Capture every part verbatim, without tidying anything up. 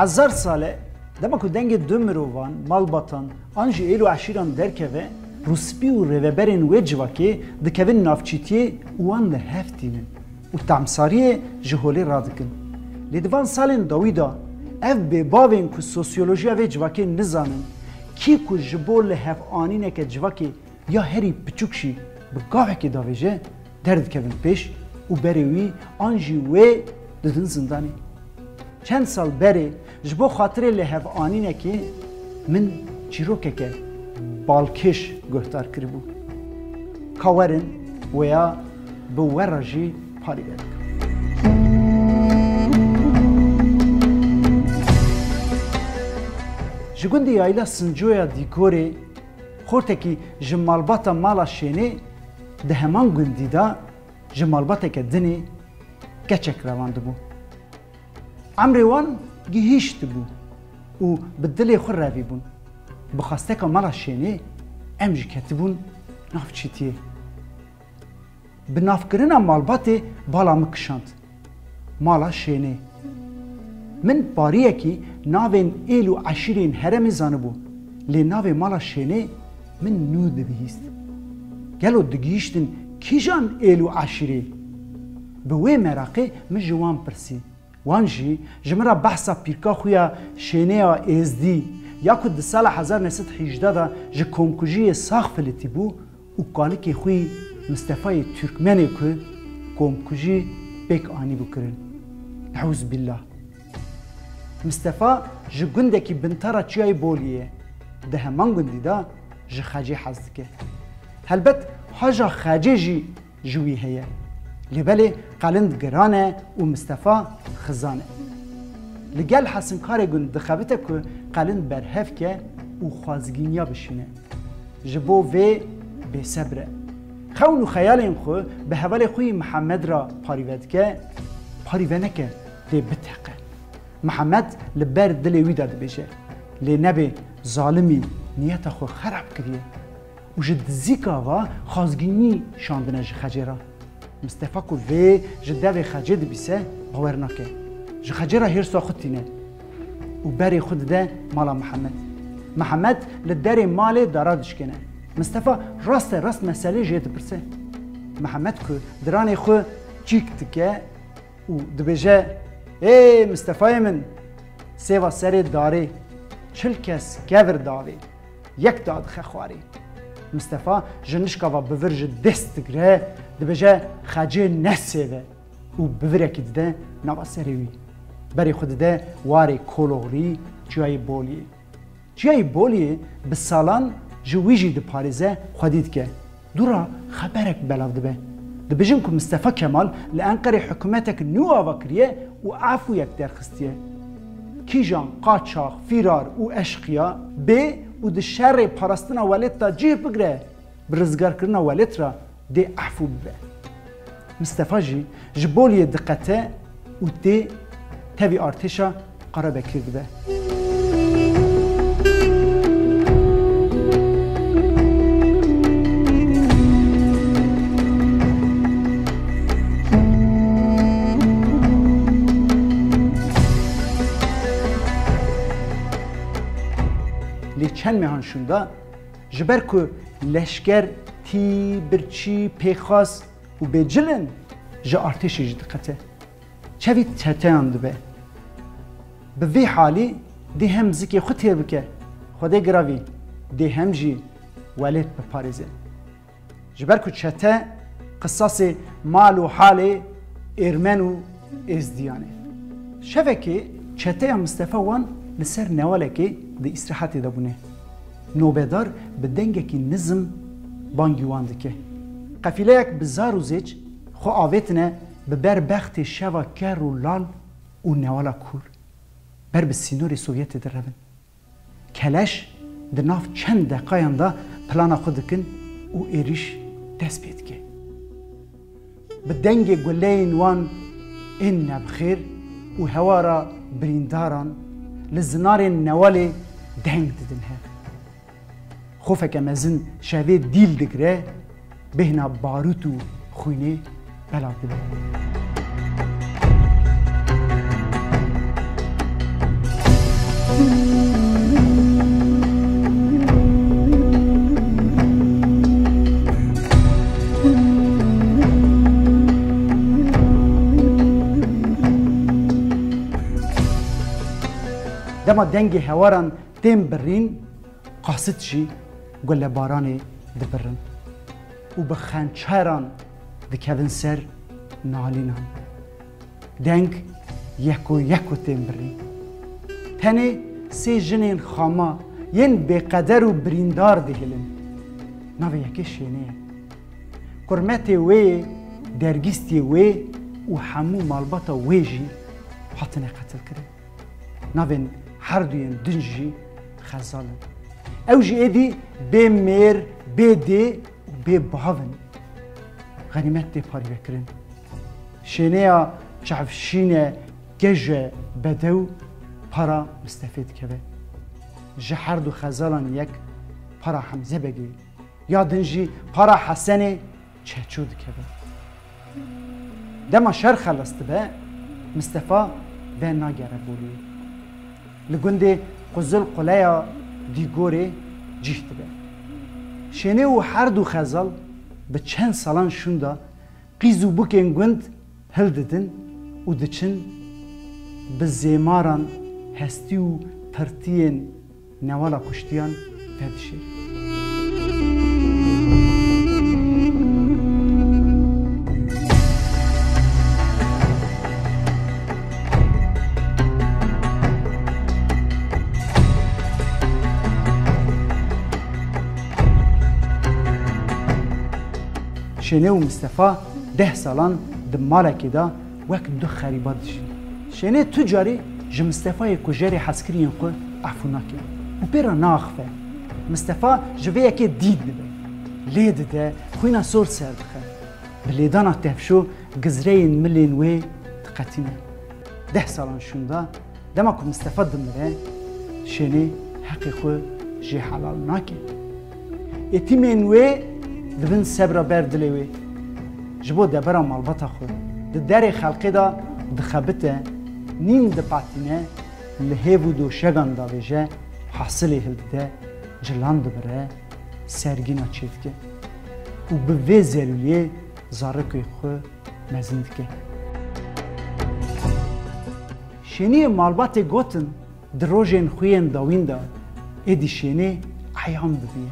Hezar sal e, dema ku dengê du mirovan, malbatan an jî êl û eşîran derkeve, rûspî û rêveberên wê civakê dikevin navçîtiyê û wan li hev tînin û temsariyê ji holê radikin. Lê di van salên dawî de ev bêbavên ku sosyolojiya vê civakê nizanin, kî ku ji bo lihevanîneke civakê ya herî piçûk jî bi gavekê davêje, derdikevin pêş û berê wî an jî wê didin zindanê. Çend sal berê ji bo xatirê lihevanînekê min çîrokeke balkêş guhdar kiribû. Ka werin wêya bi we re jî parî vedikim. Ji gundê Yayla Sincoya Dîkorê, xortekî ji malbata mala Şênê, di heman gundî de ji malbateke dinê keçek revandibû. Emrê wan gihîştibû û bi dilê xwe revîbûn. Bi xwesteka mala Şênê em jî ketibûn nav çîtiyê. Bi navkirina malbatê bala min kişand. Mala Şênê. Min pariyekî navên êl û eşîrên herêmê zanibû, lê navê mala Şênê min nû dibihîst. Gelo digihîştin kîjan êl û eşîrê? Bi wê meraqê min ji wan pirsî. Wan jî ji min re behsa pîrka xwe ya Şênê ya Êzdî ya ku di sala hezar neh sed hejde de ji komkujiyê sax filitî bû û kalikê xwe yî Mistefayê Turkmenê ku komkujî pêk anîbû kirin. Neûzbillah. Mistefa ji gundekî bintara Çiyayê Boliyê ye. Di heman gundî de ji Xecê hez dike. Helbet haja Xecê jî ji wî heye. Lê belê qelind giran e û Mistefa xizan e. Li gel Hesinkarê Gund dixebite ku qelind berhev ke û xwazgîniya bişîne. Ji bo vê bêsebr e. Xewn û xeyalên xwe bi hevalê xwe yî Mihemed re parî vedike, parî veneke dê biteqe. Mihemed li ber dilê wî de dibêje, lê nebê zalimî niyeta xwe xerab kiriye û ji dizîka va xwazgînî şandine ji Xecê re. Mistefa ku vê ji devê Xecê dibîse, bawer nake. Ji Xecê re hêrsa xwe tîne û berê xwe dide mala Mihemed. Mihemed li derê malê dara dişkêne. Mistefa raste rast meselê jê dipirse. Mihemed ku diranê xwe çîk dike û dibêje, Ê Mistefayê min, sêva serê darê, çil kes kevir davê, yek dadixe xwarê. Mistefa ji nişka va bivir ji dest digire, dibêje, Xecê ne sêv e û bivirekî dide nava serê wî. Berê xwe dide warê Koloxlî, Çiyayê Boliyê. Çiyayê Boliyê bi salan ji wî jî diparêze, xwedî dike. Dû re xeberek belav dibe. Dibêjin ku Mistefa Kemal li Enqerê hikûmetek nû ava kiriye û efûyek derxistiye. Kîjan qaçax, fîrar û eşqiya bê û di şerê parastina welêt de cih bigre, bi rizgarkirina welêt re dê efû bibe. Mistefa jî ji Boliyê diqete û tê tevî artêşa Karabekir dibe. Lê çend mehan şûnda, ji ber ku leşker tî, birçî, pêxas û bêcil in, ji artêşê jî diqete. Çevî çeteyan dibe. Bi vî halî dê hem zikê xwe têr bike, Xwedê giravî, dê hem jî welêt biparêze. Ji ber ku çete qisasê mal û halê Êrmen û Êzdiyan e. Şevekê çeteya Mistefa wan li ser newalekê di îstirahetê de bûne. Nobedar bi dengekî nizm bangî wan dike. Qefîleyek bi zar û zêç xwe avêtine bi ber bextê şeva ker û lal û newala kûr. Ber bi sînorê Sovyetê direvin. Keleş di nav çend deqayan de plana xwe dikin û êrîş dest pê dike. Bi dengê guleyên wan ên nebxêr û hewara birîndaran li zinarên newalê deng didin hev. Xofeke mezin şevê dîl digire, bêhna barût û xwînê belav dibe. Dema dengê hewaran tên birîn, qasit jî gulebaranê dibirin û bi xençeran dikevin ser nalînan. Deng yeko yeko tên birîn. Tenê sê jinên xama yên bêqeder û birîndar dihêlin. Navê yekê Şênê ye. Kurmetê wê, dergîstiyê wê û hemû malbata wê jî hatine qetilkirin. Navên her duyên din jî Xezal in. Ew jî êdî bê mêr, bê dê û bê bav in. Xenîmet tê parvekirin. Şêneya çavşîne geje bedew para Mistefê dikeve. Ji her du Xezalan yek para Hemze Begê, ya din jî para Hesenê Çeço dikeve. Dema şer xelas dibe, Mistefa venagere Boliyê. Li gundê Quzil Quleya Dîgorê cih dibe. Şênê û her du Xezal bi çend salan şûnda qîz û bûkên gund hildidin û diçin bi zêmaran hestî û pirtiyên newala kuştiyan vedişêrin. Şênê û Mistefa deh salan di malekê de wek du xerîba dijîn. Şênê tu carî ji Mistefayê kujerê hezkiriyên xwe efû nake û pê re naaxive. Mistefa ji vê yekê dît dibe. Lê dide, xwîna sor ser dixe. Bi lêdana tevşo gizreyên milên wê diqetîne. Deh salan şûnda, dema ku Mistefa dimire, Şênê heqê xwe jê helal nake. Êtîmên wê dibin sebra ber dilê wê. Ji bo debera malbata xwe di derê xelkê de dixebite, nîn dipatîne, li hêv û doşegan davêje, hasilê hildide, cilan dibire, sergîna çêdike û bi vê zelûliyê zarokê xwe mezin dike. Şêniyê malbatê gotin, di rojên xwe yên dawîn de êdî Şênê eyan bibiye.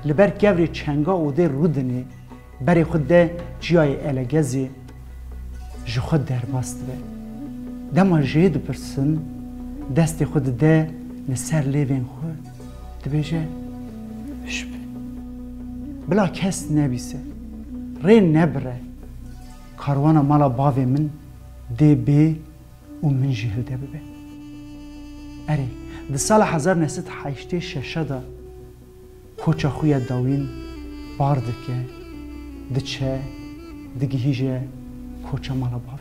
Li ber kevrê çenga odê rûdinê, berê xwe de çiyayê Elegezê ji xwe derbas dibe. Dema jê dipirsin, destê xwe dide li ser lêvên xwe, dibêje, "Hiş be. Bila kes nebîse, rê nebire. Karwana mala bavê min dê bê û min jî hilde bibe." Erê, di sala hezar neh sed heştê şeş de koça xwe ya dawîn bar dike, diçe, digihîje koça mala bavê.